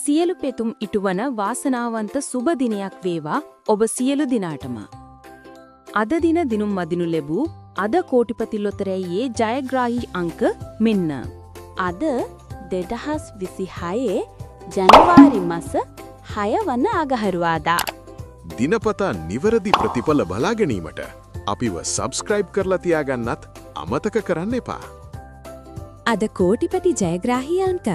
සියලු පෙතුම් ඉටුවන වාසනාවන්ත සුබ දිනයක් වේවා ඔබ සියලු දිනාටම. අද දින දිනුම් මදිනු ලැබූ අද කෝටිපති ලොතරැයියේ ජයග්‍රාහී අංක මෙන්න. අද 2026 ජනවාරි මස 6 වන අගහරුවාදා. දිනපතා නිවැරදි ප්‍රතිඵල බලා ගැනීමට අපිව සබ්ස්ක්‍රයිබ් කරලා තියාගන්නත් අමතක කරන්න එපා. අද කෝටිපති ජයග්‍රාහී අංක